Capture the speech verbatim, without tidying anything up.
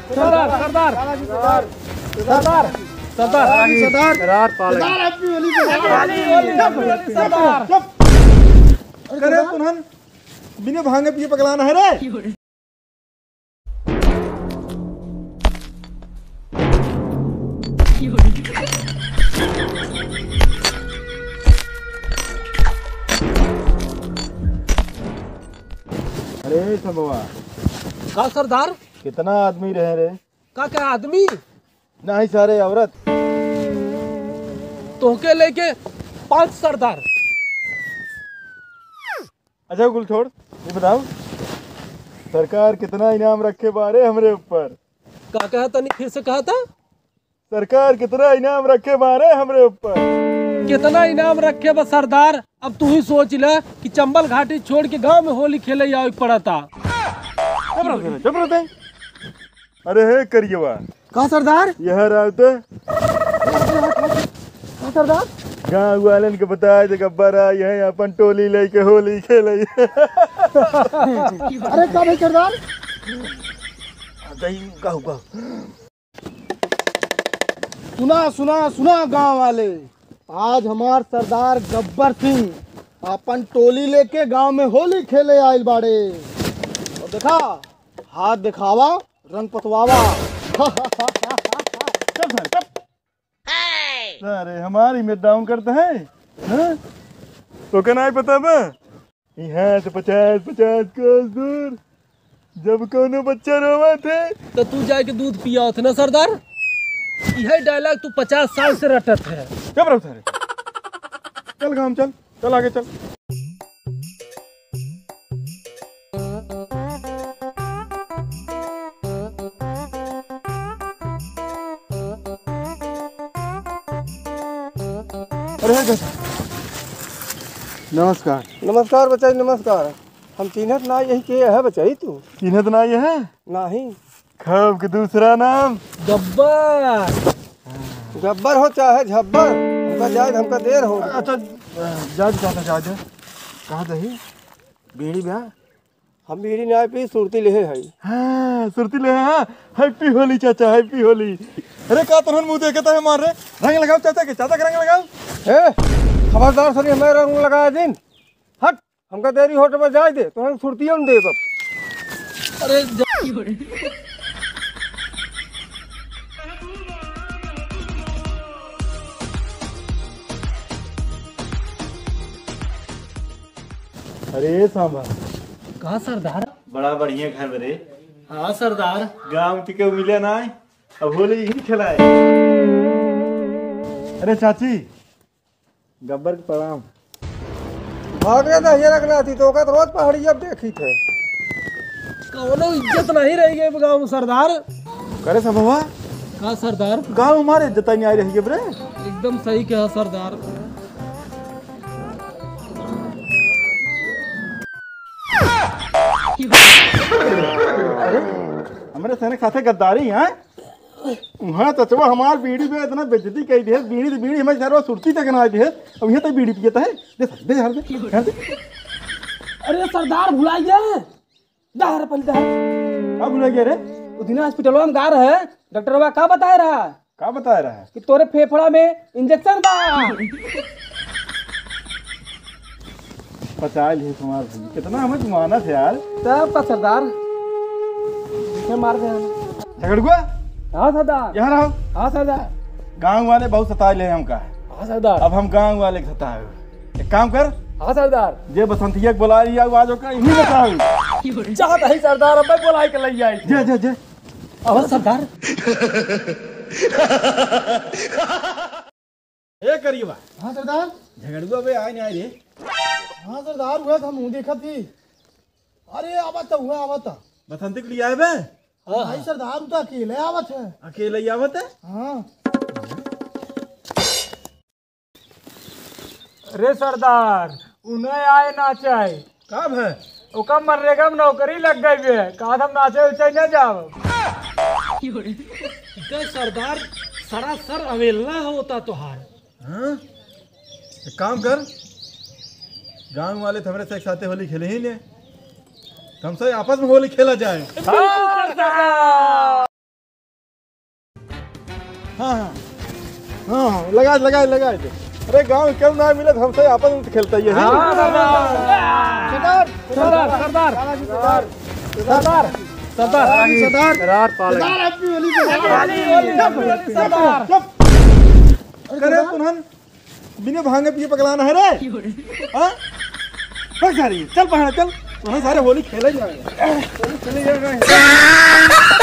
सरदार, सरदार, सरदार, सरदार, सरदार, सरदार, रात पाला। सरदार, Happy होली, सरदार। Happy होली, Happy होली, सरदार। चुप। अरे करे सरदार। तुनहन बिना भांगे पिए पगलाना है रे। अरे संभवा। का सरदार? कितना आदमी रहे रे? का, का आदमी? नहीं सारे औरत। तोहके लेके पाँच सरदार। अच्छा कुल छोड़, ये बताओ सरकार कितना इनाम रखे बारे हमरे ऊपर? का कहा तनी फिर से कहा था? सरकार कितना इनाम रखे बारे हमरे ऊपर? कितना इनाम रखे बा सरदार? अब तू ही सोच ले कि चंबल घाटी छोड़ के गांव में होली खेले आवे पड़ता। चुप रहो, चुप रहो। अरे हे करियवा। का सरदार? यह राउत। का सरदार? गाँव वालन के बताए दे गब्बर आ, यह अपन टोली लेके होली खेले। अरे का भाई सरदार? गई, गाओ, गाओ। सुना, सुना, सुना गाँव वाले, आज हमार सरदार गब्बर सिंह अपन टोली लेके गाँव में होली खेले आइल बाड़े। और देखा, हाथ दिखावा, रंग पतवावा। चुप सारे, चुप। सारे हमारी में down करते हैं, हाँ? तो क्या नहीं पता बा? यहाँ से पचास, पचास कोस दूर जब कोनो बच्चा रोवत है, तो तू जाके दूध पियावत ना सरदार। यही dialogue तू पचास साल से रटत है। चुप रहो सारे। चल गाँव चल, चल आगे चल। अरे, अरे, अरे। नमस्कार। नमस्कार बचाई, नमस्कार। हम चिन्हत ना यही के है बचाई तू? चिन्हत ना ये है? नहीं। खौफ के दूसरा नाम? गब्बर। गब्बर हो चाहे झब्बर, हमका जाए, हमका देर हो। अच्छा, जाए, जाए, जाए, जाए। कहाँ जाही? बीड़ी बा? हम बीड़ी ना पी, सुरती लेहे हई। हाँ, सुरती लेहे, हाँ। Happy होली चाचा, Happy होली। अरे का तोहन मुँह देखत है मार रे? रंग लगाओ चाचा के, चाचा के रंग लगाओ। ए, खबरदार सरी हमें रंग लगाए दिन। हट, हमका देरी होट में जाए दे, तोहन सुरतियों में देब अब। अरे जा- अरे सांभा। का सरदार? बड़ा बढ़िया घर बा रे। हाँ सरदार। गाँव के केहू मिले ना, अब होली यही खेलाए। अरे चाची, गब्बर के प्रणाम। भाग रे दहिया रखना थी, तो ओका तो रोज पहाड़ी अब देखी थे। कौनो इज्जत नहीं रह गई गाँव में सरदार। करे सब हुआ? का सरदार? गाँव हमारे इज्जत नहीं आई रही है रे। एकदम सही कहा सरदार। अरे, हमरे सने साथे गद्दारी है। उहाँ चचवा हमार बीड़ी में इतना बेइज्जती कई दिहे, बीड़ी तो बीड़ी हमारी सरवा सुरती तक ना दिहे, अब यहाँ तक बीड़ी पियत है। दे सारे, दे यार, दे, यार दे। अरे सरदार भुला गया। दहर पहले दहर। का भुला गया रे? उस दिन hospital में गा रहे, डॉक्टरवा का बताए रहा? का बताए रहा? कि तोरे फेफड़ा में injection बा। पचाए लिए तुम्हार भाई। कितना हमें घुमाना था यार। तब का सरदार? पीछे मार दे हम। झगड़ुआ? हाँ सरदार। यहाँ रहो। हाँ सरदार। गाँव वाले बहुत सताए ले हमका। हाँ सरदार। अब हम गाँव वाले के सताए। एक काम कर। हाँ सरदार। जे बसंतिया के बुला लिया, आज ओका इन्हीं बताओ। चाहत है सरदार, अब मैं बुलाई के ले आई। जे, जे, जे। अब सरदार। ए करियवा। हाँ सरदार। झगड़ुआ बे आए नहीं आए रे? हाँ सरदार, हुआ था मुँह देखा थी। अरे आवत, हुआ आवत। बसंती के लिए आए बे? हाँ, भाई हाँ। सरदार उ तो अकेले आवत है। अकेले ही आवत है? हाँ। अरे सरदार, उन्हें आए ना चाहे। का भे? ओका मनरेगा में नौकरी लग गई बे, का हम नाचे उचे न जाओ। इनका सरदार सरासर अवेला होता तोहार। हाँ? एक काम कर, गाँव वाले तो हमरे से एक साथे होली खेले ही ने, तो हमसे आपस में होली खेला जाए। बिल्कुल सरदार। हाँ, हाँ। हाँ, हाँ, लगा, लगा, लगा दे। अरे, गाँव में केहू ना मिलत, हमसे आपस में खेलता ही है। हाँ, बाबा। सरदार, सरदार, सरदार। सरदार, सरदार। सरदार, सरदार। सरदार, सरदार। सरदार, हैप्पी होली, सरदार। हैप्पी होली, हैप्पी होली, सरदार। चुप। अरे, तुन्हन बिना भांगे पिए पगलाना है रे। हाँ? बस जा रही है। चल पहाड़, चल। तुन्हन सारे होली खेले ही ना। होली खेले ही ना।